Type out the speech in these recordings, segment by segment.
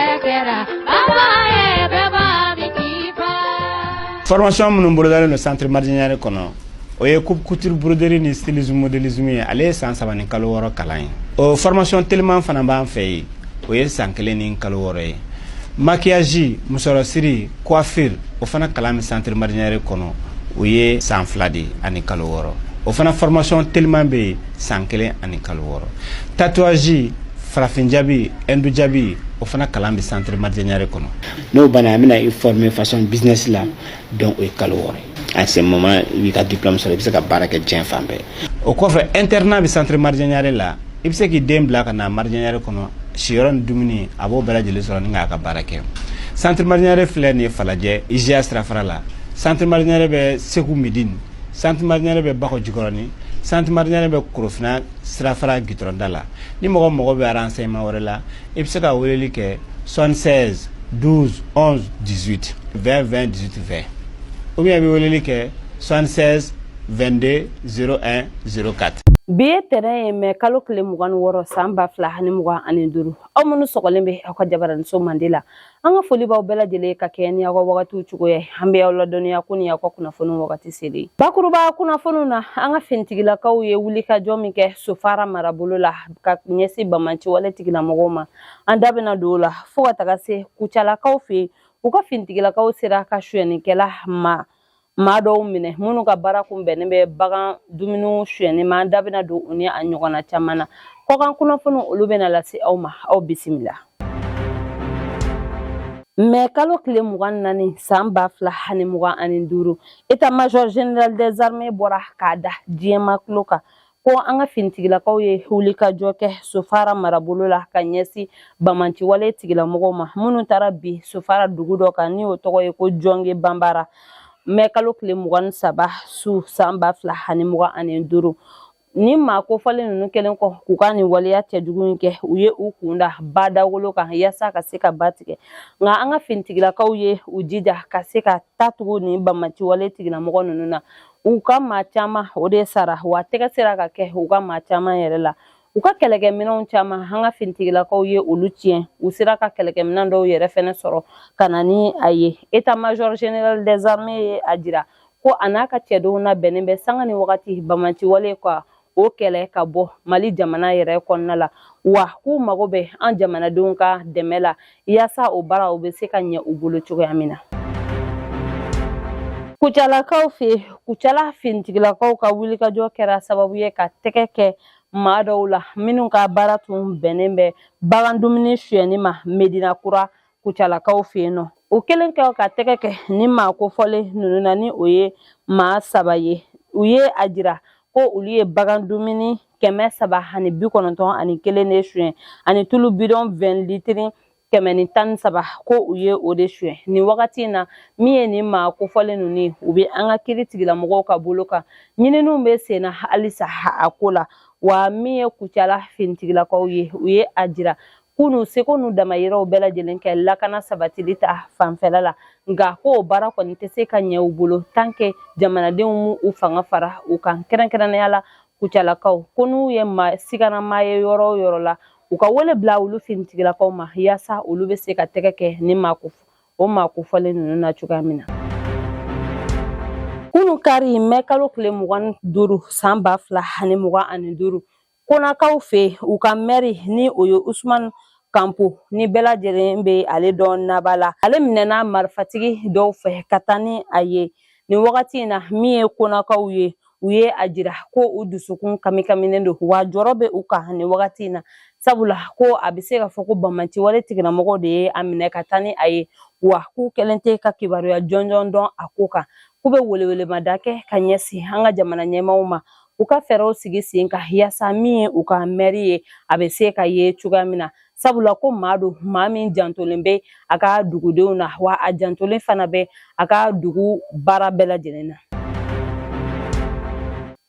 Kɛra baba ye bɛɛ b'a min k'i fa. Formation minnu bolodalen don centre Maridian Ɲare kɔnɔ, o ye coupe couture, broderie ni stylisme, modélisme ye. Ale ye san 3 ni kalo 6 kalan ye. O formation teliman fana b'an fɛ yen, o ye san 1 ni kalo 6 ye. Maquillage, musɔrɔsiri, coiffure, o fana kalan bɛ centre Maridian Ɲare kɔnɔ, o ye san 2 de ani kalo 6. O fana formation teliman bɛ yen, san 1 ani kalo 6. Tatouage, farafin jabi, hindu jabi, o fana kalan bɛ centre Maridian Ɲare kɔnɔ. N'o banna, an bɛna i former façon business la. Donc o ye kalo 6 ye. À ce moment, i b'i ka diplôme sɔrɔ, i bɛ se ka baara kɛ diɲɛ fan bɛɛ. O kɔfɛ, internat bɛ centre Maridian Ɲare la. I bɛ se k'i den bila ka na Maridian Ɲare kɔnɔ, siyɔrɔ ni dumuni, a b'o bɛɛ lajɛlen sɔrɔ ni k'a ka baara kɛ. Centre Maridian Ɲare filɛ nin ye Falajɛ, IGA sirafara la. Centre Maridian Ɲare bɛ Segu Midine, centre Maridian Ɲare bɛ Bakɔ Jikɔrɔni, centre Maridian Ɲare bɛ Korofina sirafara gitɔrɔnda la. Ni mɔgɔ mago bɛ renseignement wɛrɛ la, i bɛ se ka weleli kɛ 76 12 11 18 20 20 18 20, ou bien i bɛ weleli kɛ 76 22 01 04. Bi ye tɛnɛ ye, mɛ kalo tile 26 san 2025. Aw minnu sɔgɔlen bɛ aw ka jabaraniso mande la, an ka foli b'aw bɛɛ lajɛlen ka kɛ ni aw ka wagatiw cogoya ye. An bɛ aw ladɔnniya ko nin y'aw ka kunnafoni wagati selen. Bakuruba kunnafoniw na, an ka finitigilakaw ye wulikajɔ min kɛ Sofara marabolo la ka ɲɛsin bamanci wale tigilamɔgɔw ma, an da bɛna don o la. Fo ka taga se Kucalakaw fɛ yen, u ka finitigilakaw sera ka suyɛnnikɛla maa dɔw minɛ minnu ka baara kun bɛnnen bɛ bagan dumuni suyɛnni ma. An da bɛna don u ni a ɲɔgɔnna caman na. Kɔkan kunnafoni, olu bɛna lase aw ma. Aw bisimila. Mɛ kalo tile 24 san 2025, état major général des armées bɔra k'a da diɲɛma tulo kan ko an ka finitigilakaw ye wulikajɔ kɛ Sofara marabolo la ka ɲɛsin bamanciwale tigilamɔgɔw ma minnu taara bi Sofara dugu dɔ kan, ni o tɔgɔ ye ko Jɔnge Banbara. Mɛ kalo tile 23 su san 2025, ni maa kofɔlen ninnu kɛlen kɔ k'u ka nin waleya cɛjugu in kɛ, u ye u kunda ba dawolo kan yaasa ka se ka ba tigɛ. Nka an ka finitigilakaw ye u jija ka se ka ta tugu nin bamaciwale tigilamɔgɔ ninnu na. U ka maa caman o de sara, wa tɛgɛ sera ka kɛ u ka maa caman yɛrɛ la. U ka kɛlɛkɛminɛnw caman, an ka finitigilakaw ye olu tiɲɛ. U sera ka kɛlɛkɛminɛn dɔw yɛrɛ fɛnɛ sɔrɔ ka na ni a ye. État major général des armées ye a jira ko a n'a ka cɛdenw labɛnnen bɛ sanga ni wagati bamaciwale ka o kɛlɛ ka bɔ Mali jamana yɛrɛ kɔnɔna la, wa k'u mago bɛ an jamanadenw ka dɛmɛ la yaasa o baara o bɛ se ka ɲɛ u bolo cogoya min na. Kucalakaw fɛ, Kucala finitigilakaw ka wulikajɔ kɛra sababu ye ka tɛgɛ kɛ maa dɔw la minnu ka baara tun bɛnnen bɛ bagan dumuni suyɛnni ma Medina Kura, Kucalakaw fɛ yen nɔ. O kɛlen kɛ ka tɛgɛ kɛ ni maa kofɔlen ninnu na, ni o ye maa saba ye, u ye a jira ko olu ye bagan dumuni 391 de suɲɛ ani tulu bidɔn 20 litiri 113, ko u ye o de suɲɛ. Nin wagati in na, min ye nin maa kofɔlen ninnu ye, u bɛ an ka kiiri tigilamɔgɔw ka bolo kan. Ɲininiw bɛ sen na halisa a ko la. Wa min ye Kucala finitigilakaw ye, u ye a jira k'u n'u seko n'u damayiraw bɛɛ lajɛlen kɛ lakana sabatili ta fanfɛla la, nka ko o baara kɔni tɛ se ka ɲɛ u bolo tant que jamanadenw m'u u fanga fara u kan, kɛrɛnkɛrɛnnenya la Kucalakaw, ko n'u ye maa sigana ye yɔrɔ o yɔrɔ la, u ka wele bila olu finitigilakaw ma yaasa olu bɛ se ka tɛgɛ kɛ ni maa o maa kofɔlen ninnu na cogoya min na. Kunu kari, mɛ kalo tile 25 san 2025, Konakaw fɛ, u ka mɛri, ni o ye Usumani Kanpo, ni bɛɛ lajɛlen bɛ ale dɔn naba la, ale minɛna marifatigi dɔw fɛ ka taa ni a ye. Nin wagati in na, min ye Konakaw ye, u ye a jira ko u dusukun kamikaminen don, wa jɔrɔ bɛ u kan nin wagati in na, sabula ko a bɛ se ka fɔ ko bamaci wale tigilamɔgɔw de ye a minɛ ka taa ni a ye, wa k'u kɛlen tɛ ka kibaruya jɔnjɔn dɔn a ko kan. K'u bɛ welewelemada kɛ ka ɲɛsin an ka jamana ɲɛmaaw ma, u ka fɛɛrɛw sigi sen kan yaasa min ye u ka mɛri ye, a bɛ se ka ye cogoya min na, sabula ko maa don, maa min jantolen bɛ a ka dugudenw na, wa a jantolen fana bɛ a ka dugu baara bɛɛ lajɛlen na.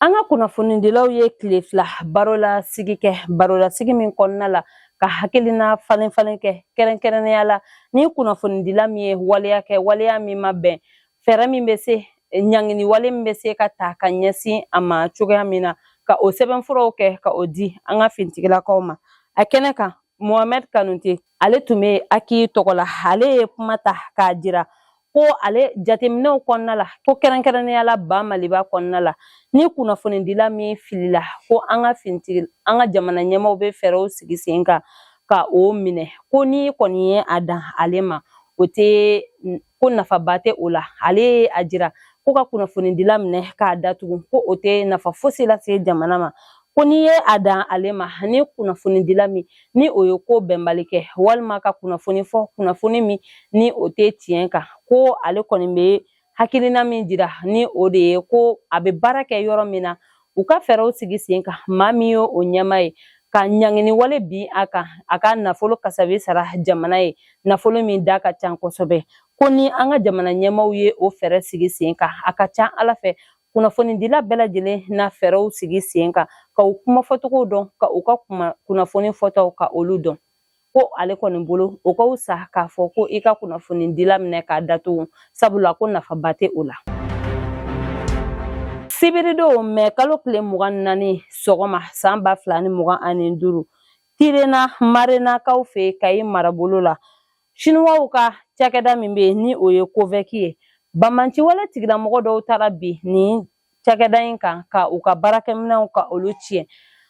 An ka kunnafonidilaw ye tile 2 barolasigi kɛ, barolasigi min kɔnɔna la ka hakilina falen falen kɛ, kɛrɛnkɛrɛnnenya la ni kunnafonidila min ye waleya kɛ, waleya min ma bɛn, fɛɛrɛ min bɛ se, ɲangini wale min bɛ se ka ta ka ɲɛsin a ma cogoya min na, ka o sɛbɛnfuraw kɛ ka o di an ka finitigilakaw ma a kɛnɛ kan. Mohamed Kanute, ale tun bɛ AQUI tɔgɔ la, ale ye kuma ta k'a jira ko ale jateminɛw kɔnɔna la, ko kɛrɛnkɛrɛnnenya la ba Maliba kɔnɔna la, ni kunnafonidila min filila, ko an ka finitigi, an ka jamana ɲɛmaaw bɛ fɛɛrɛw sigi sen kan ka o minɛ. Ko ni kɔni ye a dan ale ma, o tɛ ko nafaba tɛ o la. Ale ye a jira ko ka kunnafonidila minɛ k'a datugu, ko o tɛ nafa fosi lase jamana ma. Ko n'i ye a dan ale ma, ni kunnafonidila min ni o ye ko bɛnbali kɛ walima ka kunnafoni fɔ, kunnafoni min ni o tɛ tiɲɛ kan, ko ale kɔni bɛ hakilina min jira ni o de ye ko a bɛ baara kɛ yɔrɔ min na, u ka fɛɛrɛw sigi sen kan, maa min ye o ɲɛmaa ye, ka ɲangini wale bin a kan, a ka nafolo kasabi sara jamana ye, nafolo min da ka ca kosɛbɛ. Ko ni an ka jamana ɲɛmaaw ye o fɛɛrɛ sigi sen kan, a ka ca Ala fɛ kunnafonidila bɛɛ lajɛlen na fɛɛrɛw sigi sen kan ka u kuma fɔcogo dɔn, ka u ka kunnafoni fɔtaw ka olu dɔn. Ko ale kɔni bolo, o ka fisa k'a fɔ ko i ka kunnafonidila minɛ k'a datugu, sabula ko nafaba tɛ o la. Sibiridon mɛ kalo tile 24 sɔgɔma san 2025, Tirena Marenakaw fɛ Kayi marabolo la, Sinuwaw ka cakɛda min bɛ yen ni o ye COVEC ye, banbaanciwale tigilamɔgɔ dɔw taara bin nin cakɛda in kan ka u ka baarakɛminɛnw ka olu tiɲɛ.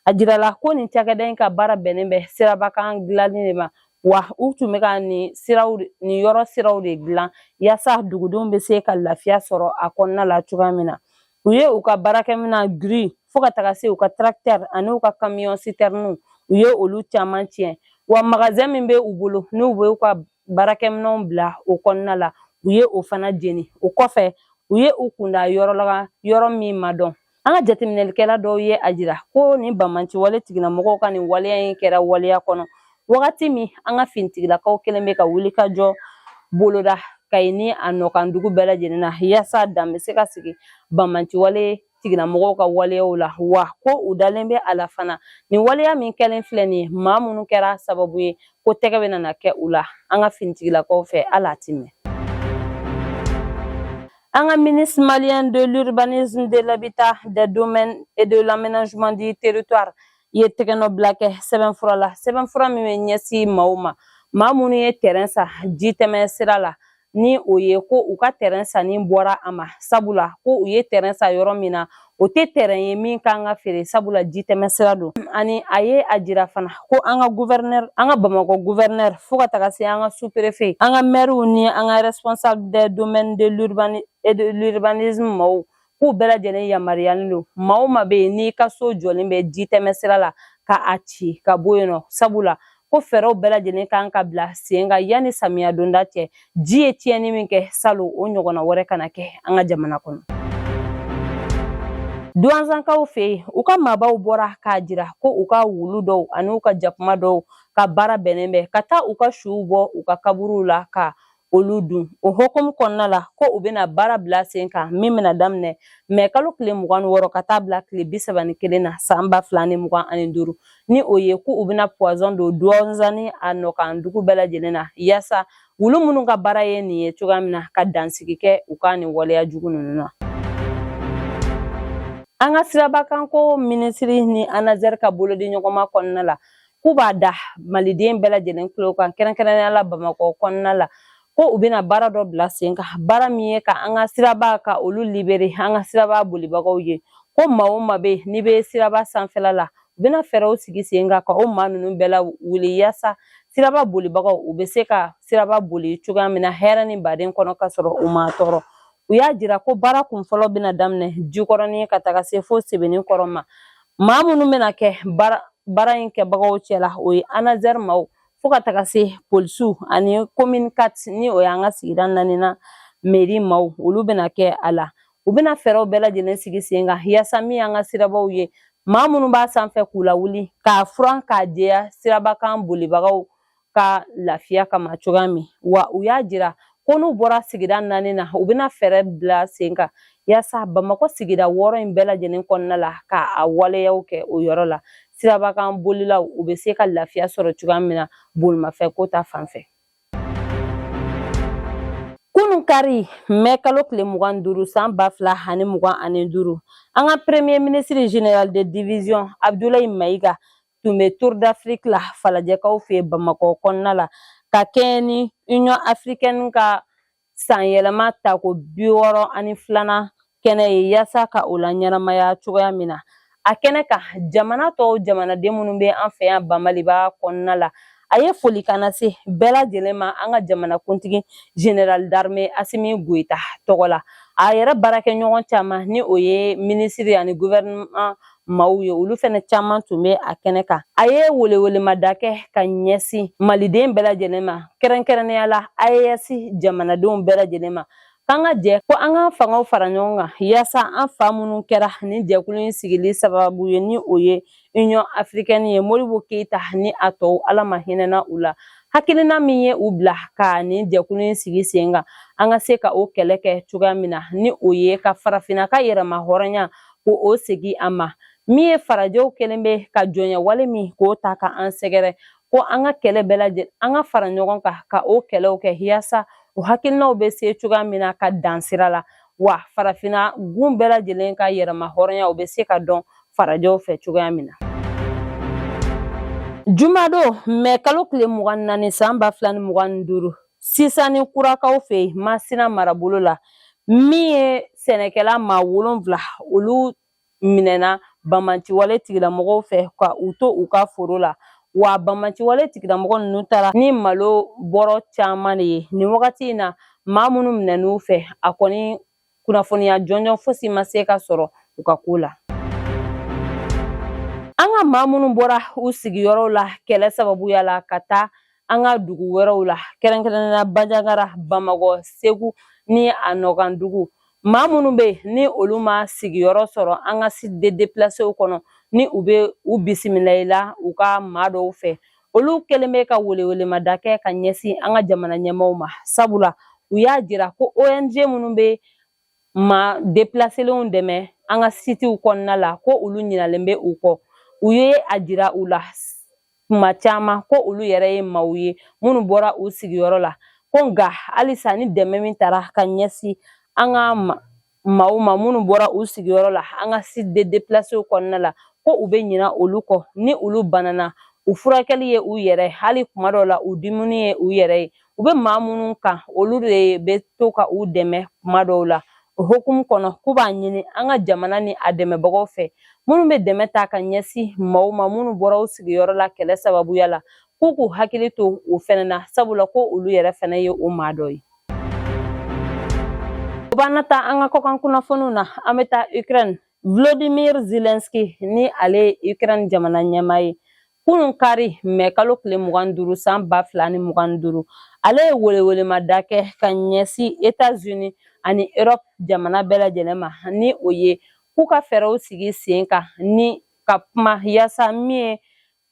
A jirala ko nin cakɛda in ka baara bɛnnen bɛ sirabakan dilanni de ma, wa u tun bɛ ka nin siraw, nin yɔrɔ siraw de dilan yaasa dugudenw bɛ se ka lafiya sɔrɔ a kɔnɔna la cogoya min na. U ye u ka baarakɛminɛn grue fo ka taga se u ka tracteur ani u ka camion citerne, u ye olu caman tiɲɛ. Wa magasin min bɛ u bolo n'u bɛ u ka baarakɛminɛnw bila o kɔnɔna la, u ye o fana jeni. O kɔfɛ, u ye u kunda yɔrɔ la, yɔrɔ min ma dɔn. An ka jateminɛlikɛla dɔw ye a jira ko nin banbaanciwale tigilamɔgɔw ka nin waleya in kɛra waleya kɔnɔ wagati min an ka finitigilakaw kɛlen bɛ ka wuli ka jɔ boloda Kayi ni a nɔkan dugu bɛɛ lajɛlen na, yaasa dan bɛ se ka sigi banbaanciwale tigilamɔgɔw ka waleyaw la. Wa ko u dalen bɛ a la fana, nin waleya min kɛlen filɛ nin ye, maa minnu kɛra sababu ye, ko tɛgɛ bɛ nana kɛ u la an ka finitigilakaw fɛ, hali a ti mɛn. An ka ministre malien de l'urbanisme, de l'habitat, des domaines et de l'aménagement du territoire ye tɛgɛnɔbila kɛ sɛbɛnfura la, sɛbɛnfura min bɛ ɲɛsin maaw ma, maa minnu ye terrain san ji tɛmɛ sira la, ni o ye ko u ka terrain sanni bɔra a ma, sabula ko u ye terrain san yɔrɔ min na, o tɛ terrain ye min kan ka feere, sabula ji tɛmɛ sira don. Ani a ye a jira fana ko an ka gouverneur, an ka Bamakɔ gouverneur, fo ka taga se an ka sous-préfet, an ka maires ni an ka responsable des domaines de l'urbanisme et de l'urbanisme maaw, k'u bɛɛ lajɛlen yamaruyalen don, maa o maa bɛ yen n'i ka so jɔlen bɛ ji tɛmɛ sira la, ka a ci ka bɔ yen nɔ, sabula ko fɛɛrɛw bɛɛ lajɛlen kan ka bila sen kan yanni samiya donda cɛ. Ji ye tiɲɛni min kɛ salon, o ɲɔgɔnna wɛrɛ kana kɛ an ka jamana kɔnɔ. Duwanzankaw fɛ yen, u ka maabaw bɔra k'a jira ko u ka wulu dɔw ani u ka jakuma dɔw ka baara bɛnnen bɛ ka taa u ka suw bɔ u ka kaburuw la ka olu dun. O hukumu kɔnɔna la, ko u bɛna baara bila sen kan min bɛna daminɛ mɛ kalo tile 26 ka taa bila tile 31 na san 2025, ni o ye ko u bɛna poison don Duwanza ni a nɔkan dugu bɛɛ lajɛlen na, yaasa wulu minnu ka baara ye nin ye cogoya min na, ka dansigi kɛ u ka nin waleya jugu ninnu na. An ka sirabakanko minisiri ni ANASER ka bolodi ɲɔgɔnma kɔnɔna la, k'u b'a da maliden bɛɛ lajɛlen tulo kan, kɛrɛnkɛrɛnnenya la Bamakɔ kɔnɔna la, ko u bɛna baara dɔ bila sen kan, baara min ye ka an ka siraba ka olu libérer an ka siraba bolibagaw ye. Ko maa o maa bɛ yen n'i bɛ siraba sanfɛla la, u bɛna fɛɛrɛw sigi sen kan ka o maa ninnu bɛɛ lawuli, yaasa siraba bolibagaw u bɛ se ka siraba boli cogoya min na hɛrɛ ni baden kɔnɔ, ka sɔrɔ u ma tɔɔrɔ. U y'a jira ko baara kun fɔlɔ bɛna daminɛ Jikɔrɔni ka taga se fo Sebenikɔrɔ ma. Maa minnu bɛna kɛ baara in kɛbagaw cɛla, o ye ANASER maaw fo ka taga se polisiw ani commune 4, ni o y'an ka sigida naaninan mairie maaw, olu bɛna kɛ a la. U bɛna fɛɛrɛw bɛɛ lajɛlen sigi sen kan yaasa min y'an ka sirabaw ye, maa minnu b'a sanfɛ k'u lawuli k'a furan k'a jɛya sirabakan bolibagaw ka lafiya kama cogoya min. Wa u y'a jira ko n'u bɔra sigida naani na, u bɛna fɛɛrɛ bila sen kan yaasa Bamakɔ sigida 6 in bɛɛ lajɛlen kɔnɔna la, ka a waleyaw kɛ o yɔrɔ la, sirabakan bolilaw u bɛ se ka lafiya sɔrɔ cogoya min na bolimafɛn ko ta fan fɛ. Kunun kari mɛ kalo tile 25 san 2025, an ka premier ministre général de division Abdoulaye Maïga tun bɛ Tour d'Afrique la falajɛkaw fɛ Bamakɔ kɔnɔna la ka kɛɲɛ ni Union africaine ka sanyɛlɛma tako 62nan kɛnɛ ye, yaasa ka o la ɲɛnamaya cogoya min na. A kɛnɛ kan, jamana tɔw jamanaden minnu bɛ an fɛ yan Bamaliba kɔnɔna la, a ye folikan lase bɛɛ lajɛlen ma an ka jamanakuntigi général d'armée Asimi Goyita tɔgɔ la. A yɛrɛ baarakɛɲɔgɔn caman, ni o ye minisiri ani gouvernement maaw ye, olu fɛnɛ caman tun bɛ a kɛnɛ kan. A ye welewelemada kɛ ka ɲɛsin maliden bɛɛ lajɛlen ma, kɛrɛnkɛrɛnnenya la AES jamanadenw bɛɛ lajɛlen ma, k'an ka jɛ ko an ka fangaw fara ɲɔgɔn kan yaasa an fa minnu kɛra nin jɛkulu in sigili sababu ye, ni o ye Union africaine ye, Modibo Keyita ni a tɔw, Ala ma hinɛna u la, hakilina min ye u bila ka nin jɛkulu in sigi sen kan, an ka se ka o kɛlɛ kɛ cogoya min na, ni o ye ka farafinna ka yɛrɛma hɔrɔnya ko o segin a ma. Min ye farajɛw kɛlen bɛ ka jɔnya wale min k'o ta ka an sɛgɛrɛ, ko an ka kɛlɛ bɛɛ lajɛlen, an ka fara ɲɔgɔn kan ka o kɛlɛw kɛ yaasa o hakilinaw bɛ se cogoya min na ka dan sira la, wa farafinna gun bɛɛ lajɛlen ka yɛrɛma hɔrɔnya o bɛ se ka dɔn farajɛw fɛ cogoya min na. Jumadon mɛ kalo tile 24 san 2025, Sisani kurakaw fɛ yen Masina marabolo la, min ye sɛnɛkɛla maa 7, olu minɛna banbaanciwale tigilamɔgɔw fɛ ka u to u ka foro la. Wa banbaanciwale tigilamɔgɔ ninnu taara ni malo bɔrɔ caman de ye. Nin wagati in na, maa minnu minɛn'u fɛ, a kɔni kunnafoniya jɔnjɔn fosi ma se ka sɔrɔ u ka ko la. An ka maa minnu bɔra u sigiyɔrɔw la kɛlɛ sababuya la ka taa an ka dugu wɛrɛw la, kɛrɛnkɛrɛnnenya Banjagara, Bamakɔ, Segu ni a nɔkan dugu, maa minnu bɛ yen ni olu ma sigiyɔrɔ sɔrɔ an ka site de déplacés kɔnɔ, ni u bɛ u bisimila i la u ka maa dɔw fɛ, olu kɛlen bɛ ka welewelemada kɛ ka ɲɛsin an ka jamana ɲɛmaaw ma, sabula u y'a jira ko ONG minnu bɛ maa déplacelenw dɛmɛ an ka sitew kɔnɔna la, ko olu ɲinalen bɛ u kɔ. U ye a jira u la kuma caman ko olu yɛrɛ ye maaw ye minnu bɔra u sigiyɔrɔ la, ko nka halisa ni dɛmɛ min taara ka ɲɛsin an ka maaw ma minnu bɔra u sigiyɔrɔ la an ka site de déplacés kɔnɔna la, ko u bɛ ɲina olu kɔ. Ni olu banana, u furakɛli ye u yɛrɛ, hali kuma dɔw la u dumuni ye u yɛrɛ ye. U bɛ maa minnu kan, olu de bɛ to ka u dɛmɛ kuma dɔw la. O hukumu kɔnɔ, k'u b'a ɲini an ka jamana ni a dɛmɛbagaw fɛ, minnu bɛ dɛmɛ ta ka ɲɛsin maaw ma minnu bɔra u sigiyɔrɔ la kɛlɛ sababuya la, k'u k'u hakili to o fɛnɛ na, sabula ko olu yɛrɛ fɛnɛ ye o maa dɔ ye. O b'an na taa an ka kɔkan kunnafoniw na. An bɛ taa Ukraine. Volodymyr Zelensky, ni ale ye Ukraine jamana ɲɛmaa ye, kunun kari mɛ kalo tile 25 san 2025, ale ye welewelemada kɛ ka ɲɛsin États-Unis ani Europe jamana bɛɛ lajɛlen ma, ni o ye k'u ka fɛɛrɛw sigi sen kan ni ka kuma yaasa min ye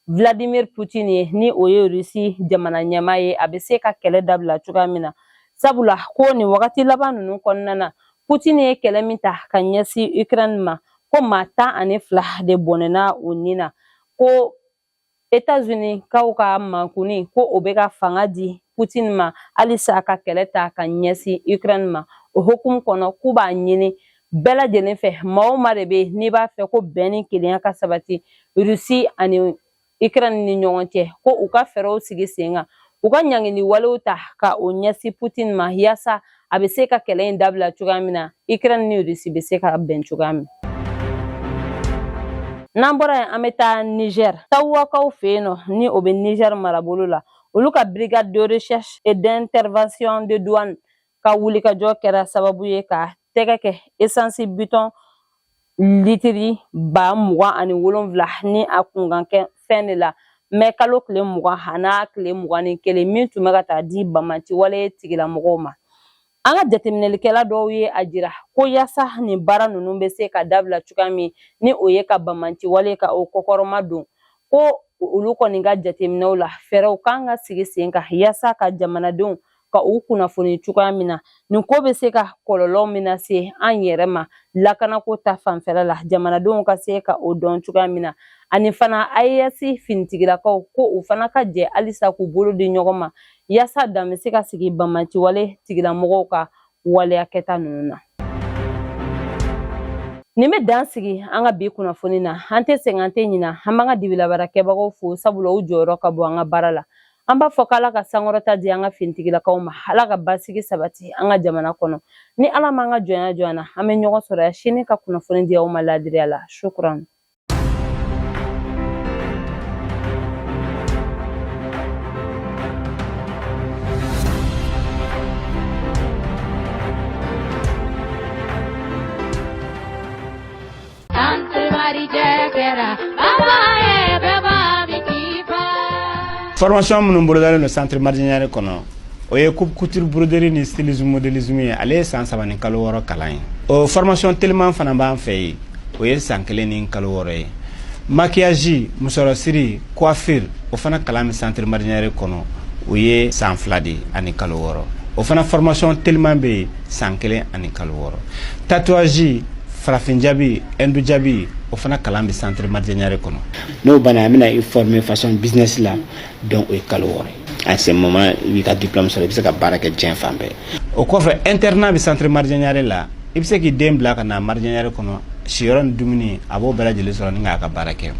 Vladimir Poutine ye, ni o ye Russie jamana ɲɛmaa ye, a bɛ se ka kɛlɛ dabila cogoya min na, sabula ko nin wagati laban ninnu kɔnɔna na, Poutine ye kɛlɛ min ta ka ɲɛsin Ukraine ma, ko maa 12 de bɔnɛna u ni na, ko États-Unis kaw ka mankuni ko o bɛ ka fanga di Poutine ma halisa ka kɛlɛ ta ka ɲɛsin Ukraine ma. O hukumu kɔnɔ, k'u b'a ɲini bɛɛ lajɛlen fɛ, maa o maa de bɛ n'i b'a fɛ ko bɛn ni kelenya ka sabati Russie ani Ukraine ni ɲɔgɔn cɛ, ko u ka fɛɛrɛw sigi sen kan, u ka ɲangili walew ta ka o ɲɛsin Poutine ma, yaasa a bɛ se ka kɛlɛ in dabila cogoya min na, Ukraine ni Russie bɛ se ka bɛn cogoya min. N'an bɔra yen, an bɛ taa Niger, Tawakaw fɛ yen nɔ, ni o bɛ Niger marabolo la. Olu ka brigade de recherche et d'intervention de douane ka wulikajɔ kɛra sababu ye ka tɛgɛ kɛ essence bitɔn litiri 27,000 ni a kunkan kɛ fɛn de la mɛ kalo tile 20 an'a tile 21, min tun bɛ ka taa di banbaanci wale tigilamɔgɔw ma. An ka jateminɛlikɛla dɔw ye a jira ko yaasa nin baara ninnu bɛ se ka dabila cogoya min, ni o ye ka banbaanci wale ka o kɔkɔrɔma don, ko olu kɔni ka jateminɛw la, fɛɛrɛw kan ka sigi sen kan yaasa ka jamanadenw ka u kunnafoni cogoya min na nin ko bɛ se ka kɔlɔlɔ min lase an yɛrɛ ma lakanako ta fanfɛla la, jamanadenw ka se ka o dɔn cogoya min na. Ani fana AES finitigilakaw, ko u fana ka jɛ halisa k'u bolo di ɲɔgɔn ma yaasa dan bɛ se ka sigi banbaanci wale tigilamɔgɔw ka waleya kɛta ninnu na. Nin bɛ dan sigi an ka bi kunnafoni na. An tɛ sɛgɛn, an tɛ ɲina. An b'an ka dibilabaarakɛbagaw fo, sabula u jɔyɔrɔ ka bon an ka baara la. An b'a fɔ k'Ala ka sankɔrɔta di an ka finitigilakaw ma, Ala ka basigi sabati an ka jamana kɔnɔ. Ni Ala m'an ka jɔnya jɔ an na, an bɛ ɲɔgɔn sɔrɔ yan sini ka kunnafoni di aw ma ladiriya la. Shukran. Formation minnu bolodalen don centre Mardian Niare kɔnɔ, o ye coupe couture, broderie ni stylisme modélisme ye. Ale ye san 3 ni kalo 6 kalan ye. O formation teliman fana b'an fɛ yen, o ye san 1 ni kalo 6 ye. Maquillage, musɔrɔsiri, coiffure, o fana kalan bɛ centre Mardian Niare kɔnɔ, o ye san 2 de ani kalo 6. O fana formation teliman bɛ yen, san 1 ani kalo 6. Tatouage, farafin jabi, hindu jabi, o fana kalan bɛ centre Mardian Niare kɔnɔ. N'o banna, an bɛna i former façon business la. Donc o ye kalo 6 ye. À ce moment, i b'i ka diplôme sɔrɔ, i bɛ se ka baara kɛ diɲɛ fan bɛɛ. O kɔfɛ, internat bɛ centre Mardian Niare la. I bɛ se k'i den bila ka na Mardian Niare kɔnɔ, siyɔrɔ ni dumuni, a b'o bɛɛ lajɛlen sɔrɔ ni k'a ka baara kɛ.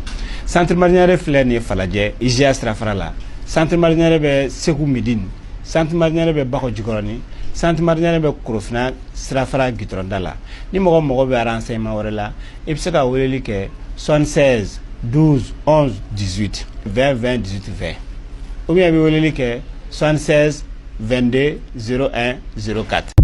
Centre Mardian Niare filɛ nin ye Falajɛ, IGA sirafara la. Centre Mardian Niare bɛ Segu Midine. Centre Mardian Niare bɛ Bakɔ Jikɔrɔni. Centre Mardian Niare bɛ Korofina sirafara gitɔrɔnda la. Ni mɔgɔ mago bɛ renseignement wɛrɛ la, i bɛ se ka weleli kɛ 76 12 11 18 20 20 18 20, ou bien i bɛ weleli kɛ 76 22 01 04.